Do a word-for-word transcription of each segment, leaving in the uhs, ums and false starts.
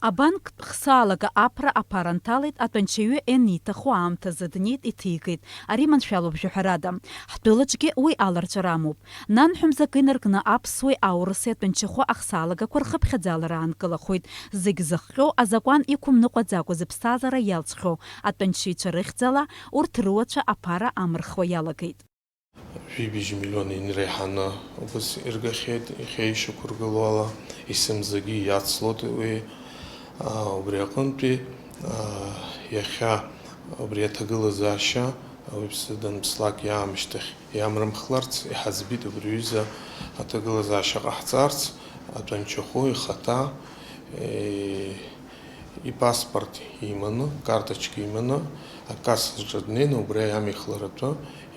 Абанктә хсаалага аԥра аԥара нҭалеит, атәанчаҩы ианиҭаху аамҭазы днеит, иҭигеит. Ари маншәалоуп жәаҳәарада. Ҳтәылаҿгьы уи аларҵәара амоуп. Нанҳәа мзакы инаркны аԥсуеи аурыси атәанчахәы ахсаалагақәа рхыԥхьаӡалара аанкылахоит. Зегь зыхҟьо, азакәан иқәымныҟәаӡакәа зыԥсҭазаара иалҵхьоу атәанчаҩцәа рыхьӡала урҭ рыуацәа аԥара амырхуа иалагеит. Жәибжь миллион инреиҳаны убас иргахьеит, иахьа ишьақәыргылоу ала, есымзагьы иацлоит уи. Аа, убри аҟынтәи, аа, иахьа убри аҭагылазаашьа ауаҩԥсы данԥслак иаамышьҭахь иамрымхларц иҳаӡбит убри аҩыза аҭагылазаашьа ҟаҳҵарц, атәанчахәы ихаҭа, е, ипаспорт иманы, карточка иманы, акассаҿы днеины убри иамихларатәы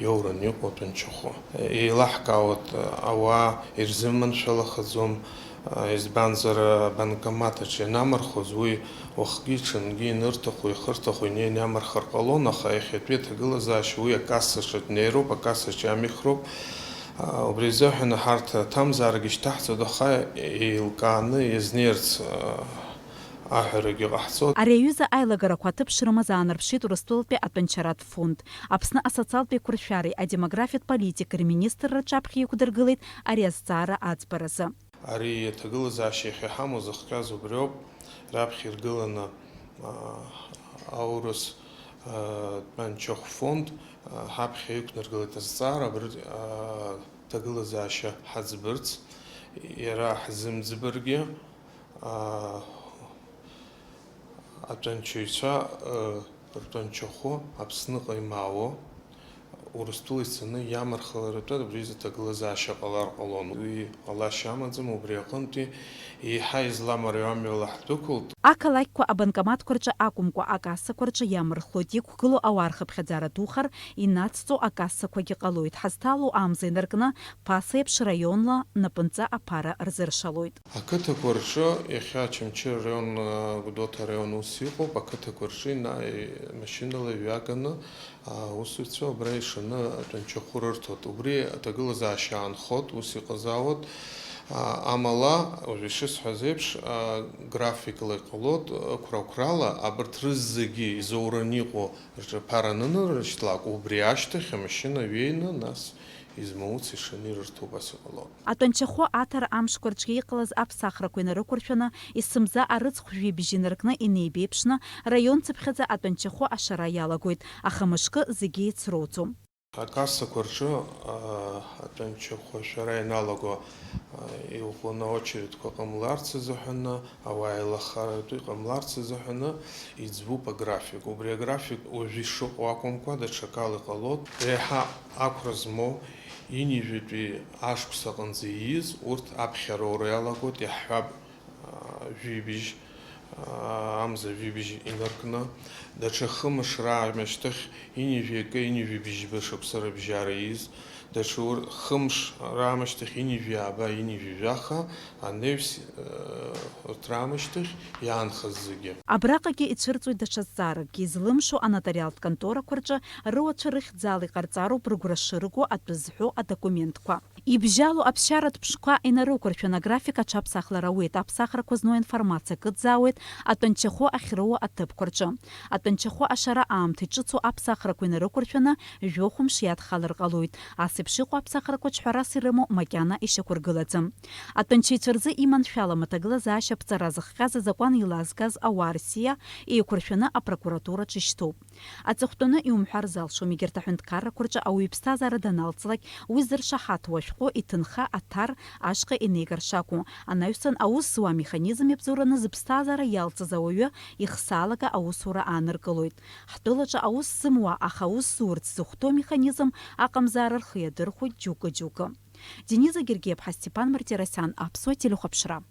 иоуран иҟоу атәанчахәы. Еилаҳкаауеит, ауаа ирзыманшәалахаӡом, избанзар, абанкомат аҿы ианамырхоз, уи уахгьы-ҽынгьы инырҭаху, ихырҭаху инеины иамырхыр ҟалон, аха иахьатәи аҭагылазаашьа уи акассаҿы днеироуп, акассаҿы иамихроуп. Убри азыҳәан ҳарҭ аҭамзаарагьы шьҭаҳҵоит, аха еилкааны иазнеирц аҳәарагьы ҟаҳҵоит. Ари аҩыза аилагарақәа аҭыԥ шрымаз аанарԥшит Урыстәылатәи атәанчаратә фонд. Аԥсны асоциалтә еиқәыршәареи адемографиатә политикеи рминистрра рҿаԥхьа иқәдыргылеит ари азҵаара аӡбаразы. Ари аҭагылазаашьа иахьа иҳамоу зыхҟьаз убриоуп, раԥхьа иргыланы, аа, аурыс, аа, тәанчахә фонд, аа, ҳаԥхьа иқәнаргылеит азҵаара, абри, аа, ҭагылазаашьа ҳаӡбырц, иара ҳзымӡбаргьы, аа, атәанчаҩцәа, аа, ртәанчахәы Аԥсныҟа имаауа, Урыстәыла ицаны иамырхаларатәы абри изы ҭагылазаашьа ҟалар ҟалон. Уи ҟалашьа амаӡам, убри аҟынтәи еиҳа изламариоу амҩала ҳдәықәылт. Ақалақьқәа абанкоматқәа рҿы акәымкәа, акассақәа рҿы иамырхлоит, иқәгылоу ауаа рхыԥхьаӡара духар, инацҵо акассақәагьы ҟалоит. Ҳазҭало амза инаркны, ԥаса еиԥш раионла напынҵа аԥара рзыршалоит. Ақыҭақәа рҿы, иахьа Очамчыра араион, Гәдоуҭа араион ус иҟоуп, ақыҭақәа рҿы ина-, машьынала иҩаганы аусзуҩцәа абра ишаны атәанчахәы рырҭоит. Убри аҭагылазаашьа аанхоит, ус иҟазаауеит. А, амала, уажә ишысҳәаз еиԥш, а, графикла иҟалоит, ықәра-қәрала, абарҭ рызегьы изоураны иҟоу рҿаԥара анынарышьҭлак, убри ашьҭахь амашьына ҩеины, нас измоуц ишаны ирырҭо убас иҟалоит. Атәанчахәы аҭара амшқәа рҿы иҟалаз аԥсахрақәа инарықәыршәаны, есымза арыцхә жәибжь инаркны инеибеиԥшны, раион цыԥхьаӡа атәанчахәы ашара иалагоит, аха мышкы зегьы еицроуӡом. Акассақәа рҿы, аа, атәанчахәы ашәара ианалаго, аа, иӷәӷәаны аочередқәа ҟамларц азыҳәаны, ауаа еилахаратәы иҟамларц азыҳәаны иӡбуп аграфик. Убри аграфик уажә ишыҟоу акәымкәа, даҽакала иҟалоит. Еиҳа ақәра змоу ҩынҩажәатәи ашықәс аҟынӡа ииз, урҭ аԥхьа роура иалагоит, иаҳҳәап, аа, жәибжь, аа, амза жәибжь инаркны, даҽа хымш раамышьҭахь ҩынҩажәи акы, ҩынҩажәи бжьба шықәса рыбжьара ииз, даҽа ур-, хымш раамышьҭахь ҩынҩажәи ааба, ҩынҩажәи жәаха, анаҩс, э, урҭ раамышьҭахь иаанхаз зегьы. Абраҟагьы ицәырҵуеит даҽа зҵааракгьы, излымшо анотариалтә конторақәа рҿы рыуацәа рыхьӡала иҟарҵароуп рыгәра шырго атәы зҳәо адокументқәа. Ибжьало аԥсшьаратә ԥшқәа инарықәыршәаны аграфик аҽаԥсахлара ауеит, аԥсахрақәа зну аинформациа кыдзаауеит атәанчахәы ахьроуа аҭыԥқәа рҿы. Атәанчахәы ашара аамҭа иҿыцу аԥсахрақәа инарықәыршәаны жәохә мшы иадхалар ҟалоит. Ас еиԥш иҟоу аԥсахрақәа ҿҳәарас ирымоу макьана ишьақәыргылаӡам. Атәанчаҩцәа рзы иманшәалам аҭагылазаашьа аԥҵара зыхҟьаз азакәан еилазгаз ауаа рсиа еиқәыршәаны апрокуратураҿы ишьҭоуп. Аҵыхәтәаны иумҳәар залшом, егьырҭ аҳәынҭқаррақәа рҿы ауаҩы иԥсҭазаара даналҵлак, уи зыршаҳаҭу ашәҟәы, иҭынха, аҭар ашҟа инеигар шакәу. Анаҩсан аус зуа амеханизм иабзоураны зыԥсҭазаара иалҵыз ауаҩы ихсаалага аусура ааныркылоит. Ҳтәылаҿы аус зымуа, аха аус зурц зыхәҭоу амеханизм аҟамзаара рхы иадырхәоит џьоукы-џьоукы. Дениза Гергиаԥҳа, Степан Мартиросиан, Аԥсуа телехәаԥшра.